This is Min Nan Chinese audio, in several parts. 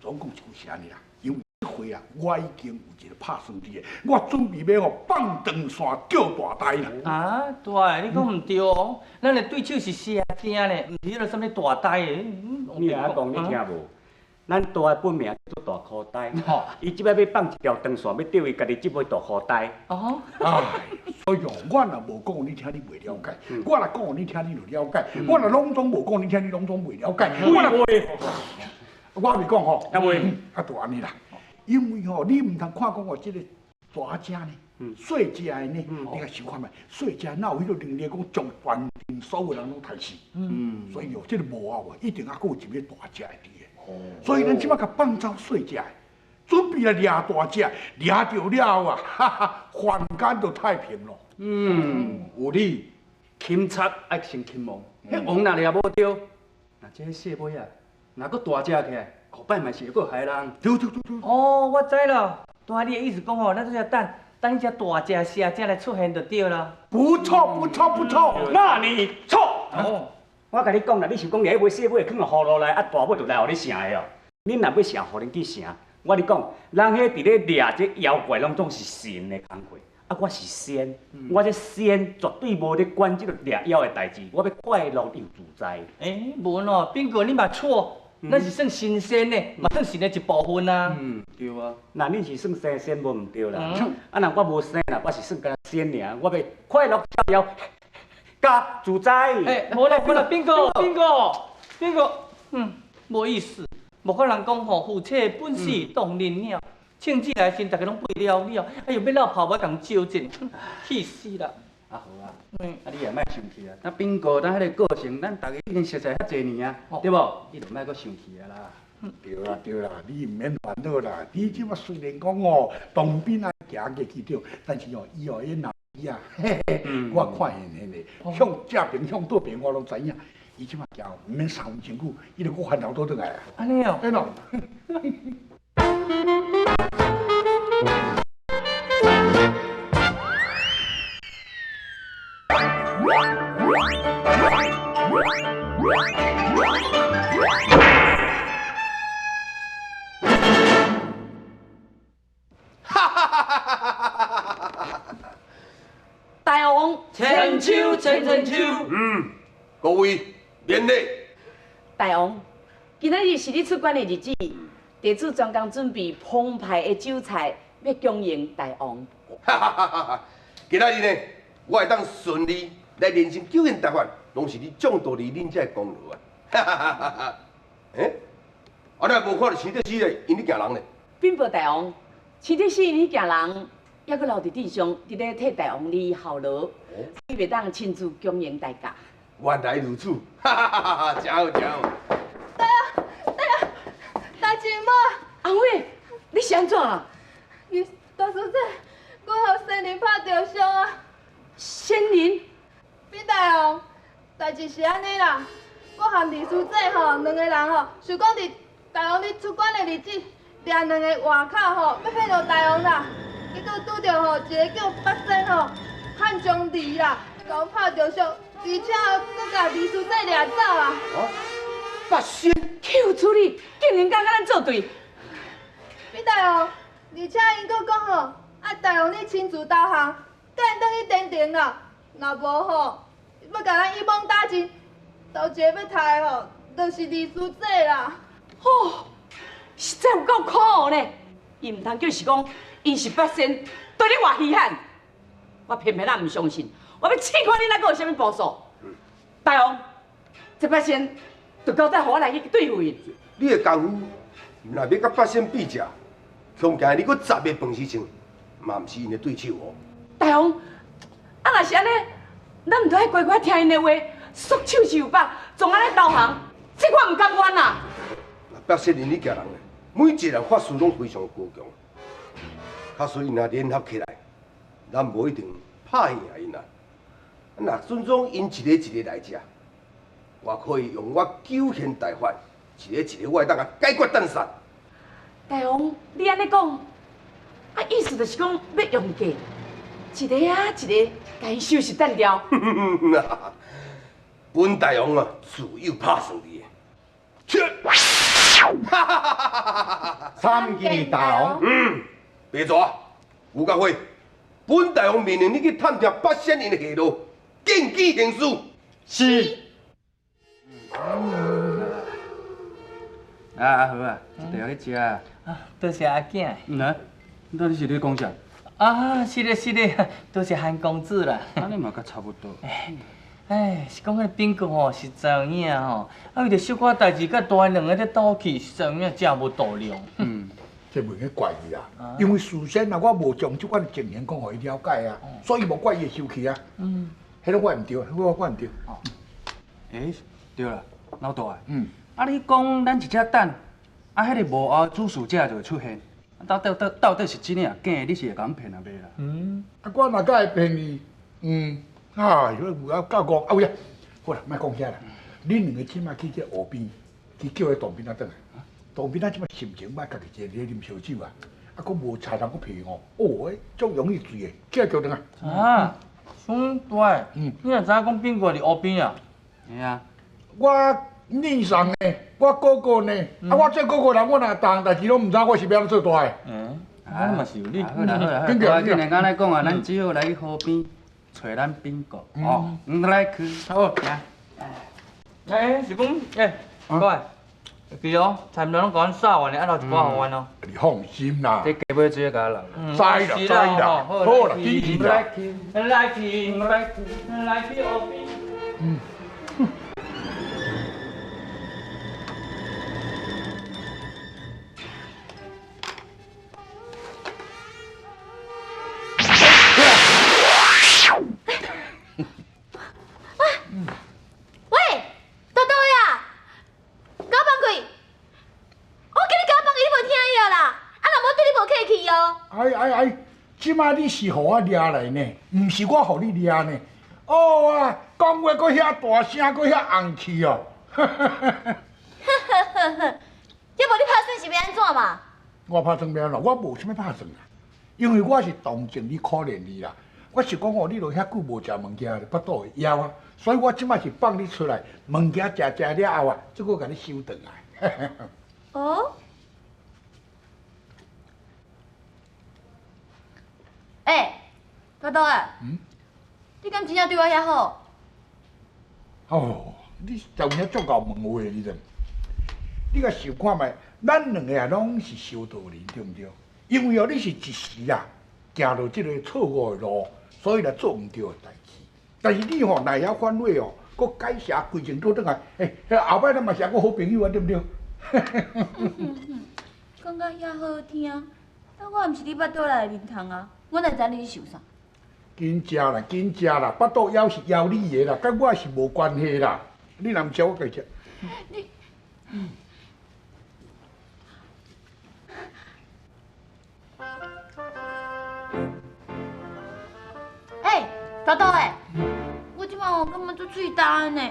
總共就是按呢啦，因為這回啊，我已經有一個拍算佇個，我準備欲放長線釣大呆啦。啊，大你講毋對哦，咱的對手是蛇精呢，毋是彼個啥物大呆的。你阿講你聽無？咱大的本名叫做大箍呆，伊這擺欲放一條長線，欲釣伊家己這尾大箍呆。哦。唉，所以哦，我若無講予你聽，你袂了解；我若講予你聽，你就了解；我若攏總無講你聽，你攏總袂了解。我若我未講吼，啊未，啊就按呢啦。因為吼，你毋通看講哦，這個大隻呢，細隻的呢，你共想看覓，細隻哪有彼個能力講將全鎮所有人攏刣死？所以哦，這個幕後啊，一定猶閣有一個大隻的佇個。所以咱這擺共放走細隻的，準備來掠大隻，掠著了啊，哈哈，凡間就太平咯。嗯，有理，擒賊愛先擒王，彼王若掠無著，若這細尾仔，若閣大隻起來，後擺嘛是會閣害人。對對對對。哦，我知咯，大你的意思講吼，咱做只等等彼隻大隻蛇才來出現就對啦。不錯不錯不錯，那你錯。哦，我共你講啦，你想講掠彼尾細尾囥佇葫蘆內，啊大尾就來予你成的哦。你若欲成，予恁去成。我共你講，人彼佇咧掠這妖怪，攏總是神的工課。啊，我是仙，我這仙絕對無咧管這个掠妖的代誌，我欲快樂又自在。欸，無喏，斌哥你嘛錯，咱是算神仙呢，嘛算神的一部分啊。嗯，對啊。那恁是算神仙無毋對啦。啊，若我無生啦，我是算干仙爾，我欲快樂逍遙佮自在。欸，無啦無啦，斌哥斌哥斌哥，無意思，無可能講吼，夫妻本是同林鳥。衝起來時，逐家攏背了了，哎喲，欲落跑，我共招一下，氣死啦！啊好啊，啊你也莫生氣啊。咱斌哥，咱彼個個性，咱逐家已經熟似遐濟年啊，對無？你就莫閣生氣啊啦。對啦對啦，你毋免煩惱啦。你這馬雖然講哦，當兵啊行過去著，但是哦，伊哦，伊腦子啊，嘿嘿，我看現現的，向正邊向倒邊我攏知影。伊這馬行毋免3分鐘久，伊就閣翻頭倒轉來啊。按呢哦。對咯。大王，千秋千千秋。嗯，各位免禮。大王，今仔日是你出關的日子。地主專工準備澎湃的酒菜，欲恭迎大王。哈哈哈哈！今仔日呢，我會當順利來練習九陰大法，攏是你眾多哩恁這个功勞啊！哈哈哈哈！欸，啊，你也無看著錢德師咧，𪜶咧行人咧？稟報大王，錢德師𪜶彼行人，猶閣留佇鎮上，佇咧替大王你效勞，伊袂當親自恭迎大駕。原來如此，哈哈哈哈！真好，真好。大啊，大啊，大舅母。阿伟，你是按怎啊？你大叔姐，我予仙人拍著傷啊！仙人？稟大王，代誌是按呢啦，我和二師姐吼兩个人吼，想講佇大王你出關的日子，掠兩个外口吼，欲騙著大王啦。結果拄著吼一个叫八仙吼漢章離啦，共阮拍著傷，而且閣共二師姐掠走啊！哦，八仙？求主你，竟然敢佮咱作對！稟大王，而且𪜶閣講吼，愛大王你親自導航，帶𪜶轉去天庭啦。若無吼，欲共咱一網打盡，頭一个欲刣的吼，就是二師姐啦。哦，實在有夠可惡呢！伊毋通就是講，𪜶是八仙，對你偌稀罕，我偏偏仔毋相信，我欲試看恁猶閣有啥物步數。大王，這八仙就交代予我來去對付𪜶。你的功夫，若欲佮八仙比較，恐驚你閣十个飯匙穿，嘛毋是𪜶的對手哦。大王，啊若是按呢，咱毋著愛乖乖聽𪜶的話，束手就縛，總按呢投降，這我毋甘願啦。八仙𪜶彼家人，每一個人法術攏非常高強，假使𪜶若聯合起來，咱無一定拍贏𪜶啊。若準總𪜶一个一个來遮，我可以用我九玄大法，一个一个我會當共解決彈殺。大王，你按呢講，啊意思就是講欲用計，一个啊一个，共𪜶收拾单调。本大王啊，自有拍算你的。切！参见大王。嗯，白蛇，吴家辉，本大王命令你去探听八仙𪜶的下落，见机行事。是。啊，阿和啊，这茶予你食啊。啊，多谢阿囝。嗯啊，你到底是咧讲啥？啊，是咧是咧，多谢韩公子啦。按呢嘛阁差不多。哎，是讲彼个炳哥吼，实在有影吼，啊为著小可代志，佮大两个咧斗气，实在有影真无度量。嗯，这袂去怪伊啊，因为事先啊，我无将这款情形讲予伊了解啊，所以无怪伊会生气啊。嗯，彼个我毋对，我毋对。欸，对啦，老大。嗯。啊，你讲咱一只等，啊，彼个幕后主事者就会出现，到底是真的抑假的？你是会共阮骗抑袂啦？嗯。啊，我若敢会骗你，嗯。啊，有有够戆啊！有影，好啦，莫讲遐啦。恁两个这马去这河边，去叫彼唐斌仔转来。唐斌仔这马心情歹，家己一个咧啉烧酒啊，啊，阁无柴人阁陪哦，哦，足容易醉的，叫伊叫转来。啊，兄弟，嗯，你若知影讲炳哥伫河边啊？是啊。我年送呢，我哥哥呢，啊，我做哥哥人，我若逐项代志拢毋知，我是欲按怎做大的？嗯，啊，嘛是有你。好啦好啦好啦，既然按呢讲啊，咱只好来去河边。揣咱炳哥，哦，来去，好，行。哎，是讲，哎，各位，记哦，菜毋拢共阮扫完的，啊留一寡予阮哦。你放心啦。这鸡尾水共我留。知啦知啦，好啦，紧去啦。来去，来去，来去，来去河边。嗯。这摆你是予我掠来呢，毋是我予你掠呢。哦啊，讲话阁遐大声，阁遐红气哦。呵呵呵呵呵，要无你拍算是欲按怎嘛？我拍算欲按怎？我无啥物拍算啦，因为我是同情你、可怜你啦。我是讲哦，你落遐久无食物件，腹肚会枵啊，所以我这摆是放你出来，物件食食了后啊，这阁共你收转来。哦。欸，大刀欸，你敢真正对我遐好？哦，你有影足𠢕问话，你知？你共想看觅，咱两个啊拢是修道人，对毋对？因为哦，你是一时啊行落这个错误的路，所以来做毋对的代志。但是你吼若会晓反悔哦，阁改邪归正，倒转来，欸，后摆咱嘛是犹阁好朋友啊，对毋对？讲甲遐好听，啊，我毋是你腹肚内的面虫啊！我哪知你咧想啥？紧食啦，紧食啦，腹肚枵是枵你的啦，佮我是无关系啦。你若毋食，我家食。你，欸，大肚欸，我这摆吼感觉足喙焦的呢。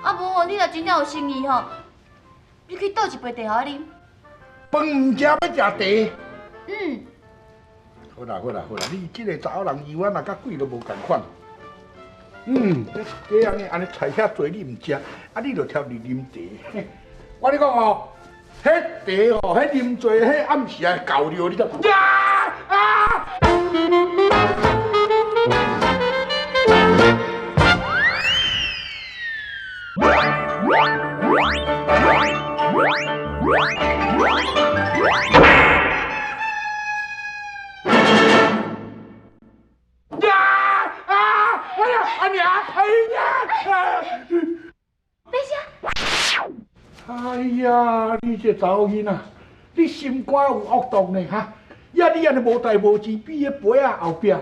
啊无吼，你若真正有诚意吼，你去倒一杯茶予我啉。饭毋食，欲食茶？嗯。好啦好啦好啦，你这个查某人油仔若佮鬼都无仝款。嗯，这按呢按呢菜遐济你毋食，啊你就挑伫啉茶。我跟你讲哦，彼茶哦，彼啉济，彼暗时会厚尿，你知？啊啊！哎呀，你这查某囡仔，你心肝有恶毒呢哈！呀，你按呢无代无志，比彼杯仔后壁，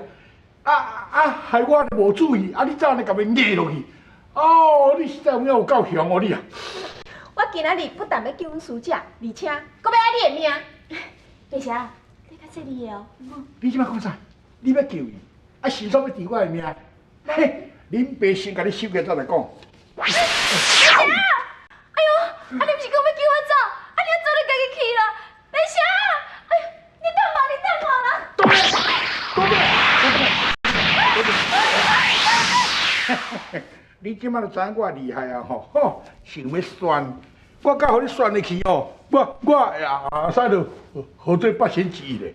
害我无注意，啊，你怎按呢共伊压落去？哦，你实在有影有够凶哦，你啊！我今仔日不但欲救阮师姐，而且阁欲爱你的命。白霞，你较细腻的哦。你这摆讲啥？你欲救伊，啊，是煞欲治我的命？嘿，恁爸先共你收起来再来讲。白霞，哎呦，啊你毋是讲欲救我走，啊你怎做你家己去啦？白霞，哎呦，你等我，你等我啦！倒转来，倒转来，倒转来！你這擺就知影我厲害啊吼！吼，想欲選，我敢予你選入去哦，我也使著號做八仙之一咧。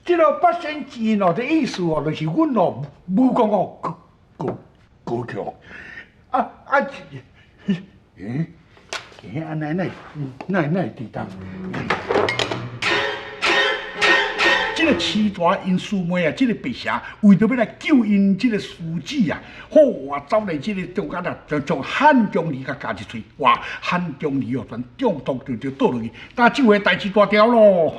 這个八仙之一哦，這意思哦，就是阮哦武功哦高高高強。啊啊！欸欸，按呢哪會佇當？這个痴蛇𪜶師妹啊，這个白蛇為著欲來救𪜶這个師姊啊，好哇，走來這个中間啊，就將漢鍾離共咬一喙，哇，漢鍾離哦，全中毒就倒落去，焦這回代誌大條囉。